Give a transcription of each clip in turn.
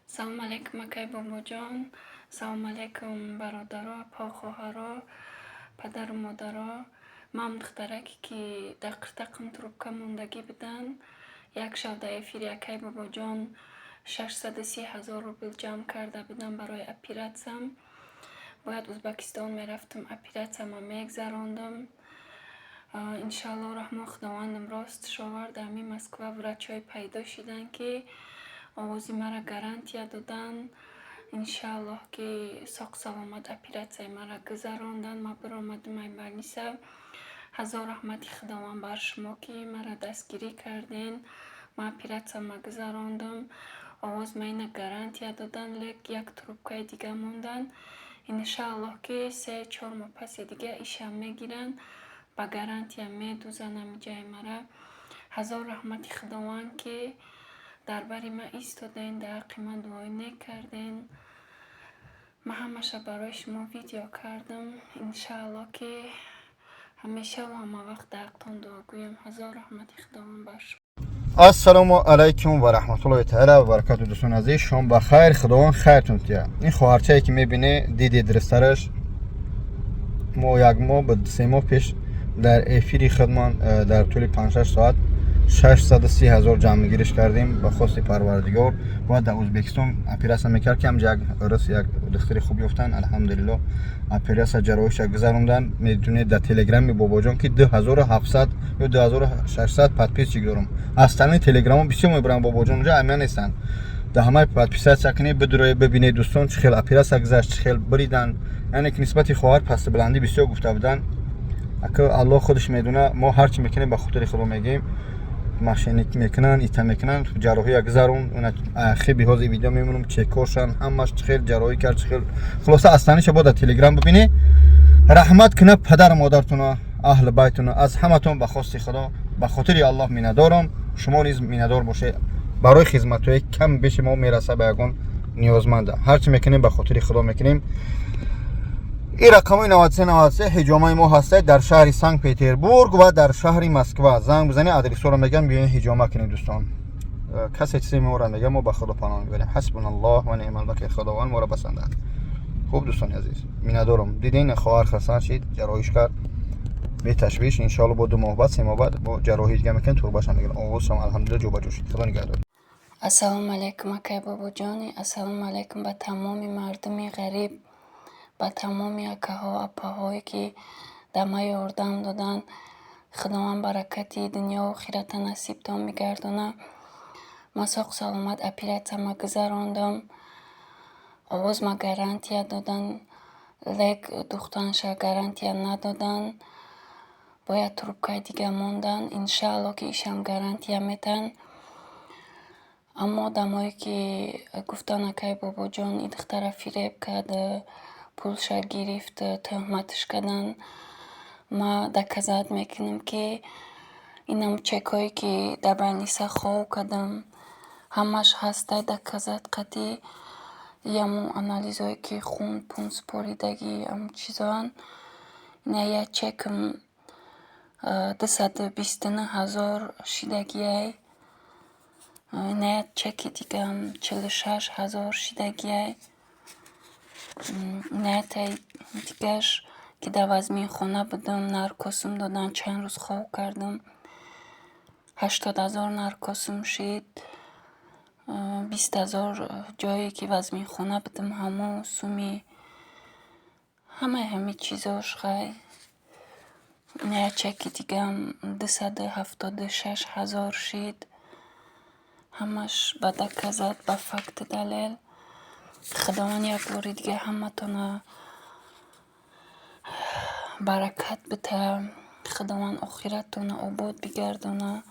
Салому алейкум, акай Бобоҷон. Салому алейкум, бародаро, апа, хоҳаро, падару модаро. Ман духтараке, ки дар қиртақам трубка мондагӣ буданд. Як шаб дар эфири акай Бобоҷон 630 000 рубл ҷамъ карда будам барои оператсиям. Бояд Узбекистон мерафтам, оператсияма мегзарондам. Иншаллоҳ Раҳмон, Худовандам ростш овард. Дар ҳамин Москва врачҳое пайдо шиданд, ки овози маро гарантия доданд. Иншаллоҳ, ки соқ саломат оператсияи маро гузаронданд. Ман биромадам ай больница. Ҳазор раҳмати Худованд бар шумо, ки маро дастгирӣ карден. Ман оператсияма гузарондам. Овоз ма ина гарантия доданд, лек як трубкаи дига монданд. Иншаллоҳ, ки 3-4 моҳ паси дига ишам мегиранд, ба гарантия медузанд ҳамиҷаи мара. Ҳазор раҳмати Худованд, ки дар бари ман истоден, дар ҳаққи ман дуои нек карден. Ман ҳамаша барои шумо видео кардам. Иншааллоҳ, ки ҳамешаву ҳамавақт дар ҳақтон дуогӯям. Ҳазор раҳмати Худованд бар шумо. Ассалому алайкум ва раҳматуллоҳи таала ва баракату. Дӯстони азиз, шом ба хайр, Худованд хайртон тия. Ин хоҳарчае, ки мебине, диди дурустараш, мо як моҳ ба 3 моҳ пеш дар эфири худмон дар тӯли 5-6 соат 630 ҳазор ҷамъгириш кардем. Ба хости Парвардигор бояд дар Ӯзбекистон оператсия мекард, ки ҳамҷа як рус, як духтари хуб ёфтанд. Алҳамдулилло, оператсия, ҷарроҳиша гузаронданд. Медонед, дар телеграми Бобоҷон, ки 2700 ё 2600 подписчик дорам, остальные телеграммо бисёр мебарам. Бобоҷон унҷа амия нестанд. Дар ҳамаи подписаться кунед, бидуроед, бибинед, дӯстон, чӣ хел оператсия гузашт, чӣ хел бириданд. Яъне ки нисбати хоҳар пастибаландӣ бисёр гуфта буданд. Ака, Аллоҳ худаш медона. Мо ҳарчи мекунем, ба хотири Худо мегӯем. Мошенник мекунанд, ита мекунанд. Ҷарроҳия гузарон. Хеби ҳозир видео мемонам, чекошан ҳамаш, чӣ хел ҷарроҳӣ кард, чӣ хел. Хулоса, астаниша бо дар Телеграм бибинӣ. Раҳмат куна падару модаратуна, аҳли байтуна, аз ҳаматон. Ба хости Худо, ба хотири Аллоҳ миннатдорам. Шумо низ миннатдор бошед барои хизматҳои кам беши мо мераса ба ягон ниёзманда. Ҳарчи мекунем, ба хотири Худо мекунем. Ин рақамҳои 93 93 ҳиҷомаи мо ҳастад дар шаҳри Санкт Петербург ва дар шаҳри Москва. Занг бизанед, адресҳоро мегам, биёен, ҳиҷома кунед. Дӯстон, касе чизе моро мега, мо ба Худо паноҳ мебарем. Ҳасбуналлоҳ ва неъмал вакил. Худованд моро басандад. Хуб, дӯстони азиз, миннатдорам. Дидин, хоҳар хасан шид, ҷарроҳиш кард беташвиш. Иншоалло, бо 2 моҳ баъд, 3 моҳ баъд бо ҷарроҳӣ дига мекунем, турбашам мегирам. Овозшам, алҳамдулилла, ҷобаҷо шуд. Худо нигаҳдор. Ассалому алайкум, акай Бобоҷони. Ассалому алайкум ба тамоми мардуми ғариб, ба тамоми акаҳо, апаҳое, ки дар ман ёрдам доданд. Худованд баракати дунёву охирата насибтон бигардонад. Ман соқ саломат оператсияма гузарондам. Овозма гарантия доданд, лек духтанша гарантия надоданд. Бояд трубкаи дига монданд. Иншаалло, ки ишам гарантия метаҳанд. Аммо одамое, ки гуфтанд, акай Бобоҷон ин духтара фиреб кард, пулша гирифт, тӯҳматш карданд, ман доказать мекунам, ки инам чекҳое, ки дар больница хов кардам, ҳамаш ҳастай, доказать қатъӣ. Яму анализҳое, ки хун пун супоридагӣ, ҳамун чизоанд. Ина як чекам 229 000 шидагиай. Ина як чеки дигаам 46 000 шидагиай. Ина яктаи дигааш, ки дар вазминхона будам, наркозум доданд, чанд рӯз хоб кардам. 80 000 наркозум шид. 20 000 ҷое, ки вазминхона будам, ҳамон суми ҳамаи ҳамин чизош. Хай, ина як чеки дигаам 276 000 шид. Ҳамаш ба доказать, ба факту далел. Худованд як бори дига ҳаматона баракат бита. Худованд охираттона обод бигардона.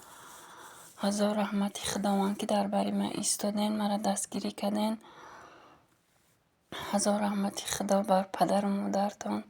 Ҳазор раҳмати Худованд, ки дар бари ман истоден, маро дастгирӣ карден. Ҳазор раҳмати Худо бар падару модаратон.